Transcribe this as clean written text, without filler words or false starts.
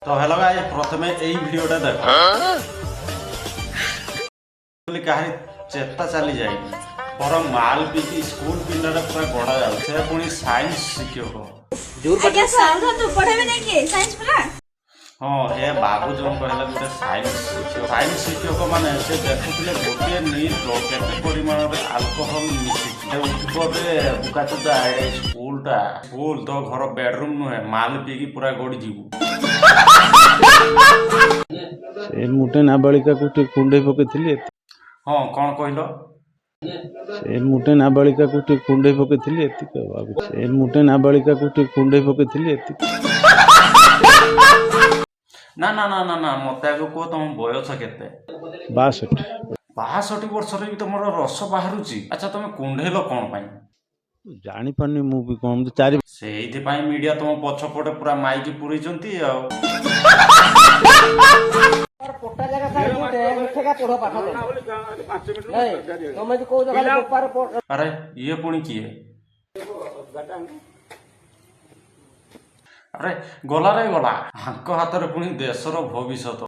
ତ hello guys, ପ୍ରଥମେ ଏଇ ଭିଡ଼ିଓଟା ଦେଖ। ବୋଲି କାହାରି ଚେତା ଚାଲି ଯାଇନି, ବରଂ ମାଲ ପିଇକି ସ୍କୁଲ ପିଣ୍ଡାରେ ପୁରା ଗଡ଼ା ଯାଉଛି। ସେ ପୁଣି ସାଇନ୍ସ ଶିକ୍ଷକ। ଆଜ୍ଞା ସାର୍, ଉଠନ୍ତୁ। ପଢେଇବେ ନାଇଁ କି ସାଇନ୍ସ ପିଲା? ହଁ, ଏ ବାବୁ ଜଣକ ହେଲା ଗୋଟେ ସାଇନ୍ସ ଶିକ୍ଷକ। ସାଇନ୍ସ ଶିକ୍ଷକ ମାନେ ସେ ଦେଖୁଥିଲେ ଗୋଟିଏ ନିପ୍‌ର କେତେ ପରିମାଣରେ ଆଲକୋହଲ ମିଶିଛି। ଉଠିପଡେ ବୁକାଚୋଦା, ଏଇଟା ସ୍କୁଲଟା ସ୍କୁଲ, ତୋ ଘର ବେଡରୁମ୍ ନୁହେଁ, ମାଲ ପିଇକି ପୁରା ଗଡିଯିବୁ। ସେ ମୁଁ ଗୋଟେ ନାବାଳିକାକୁ ଟିକେ କୁଣ୍ଢେଇ ପକେଇଥିଲି। ହଁ, କଣ କହିଲ? ସେ ମୁଁ ଗୋଟେ ନାବାଳିକାକୁ ଟିକେ କୁଣ୍ଢେଇ ପକେଇଥିଲି, ଏତିକି ଆଉ। ସେ ମୁଁ ଗୋଟେ ନାବାଳିକାକୁ ଟିକେ କୁଣ୍ଢେଇ ପକେଇଥିଲି, ଏତିକି। ନା ନା ନା ନା ନା, ମତେ ଆଗ କୁହ, ତମ ବୟସ କେତେ? 62। 62 ବର୍ଷରେ ବି ତମର ରସ ବାହାରୁଛି? ଆଚ୍ଛା, ତମେ କୁଣ୍ଢେଇଲ କଣ ପାଇଁ? ଜାଣିପାରୁନି ମୁଁ ବି କଣ, ମୁଁ ତ ଚାରି ସେଇଥିପାଇଁ ମିଡିଆ ତମ ପଛପଟେ ପୁରା ମାଇକି ପୁରେଇଛନ୍ତି ଆଉ। ପଟ୍ଟା ଜାଗା ସାର୍ ଯୋଉଟେ ସେଠା ପଢ ପାଠ ନାଇଁ, ତମେ ଯୋଉ କହୁଛ ଖାଲି ବୋପାର। ଆରେ, ଇଏ ପୁଣି କିଏ? ଆରେ, ଗଲା ରେ ଗଲା, ଆଙ୍କ ହାତରେ ପୁଣି ଦେଶର ଭବିଷ୍ୟତ।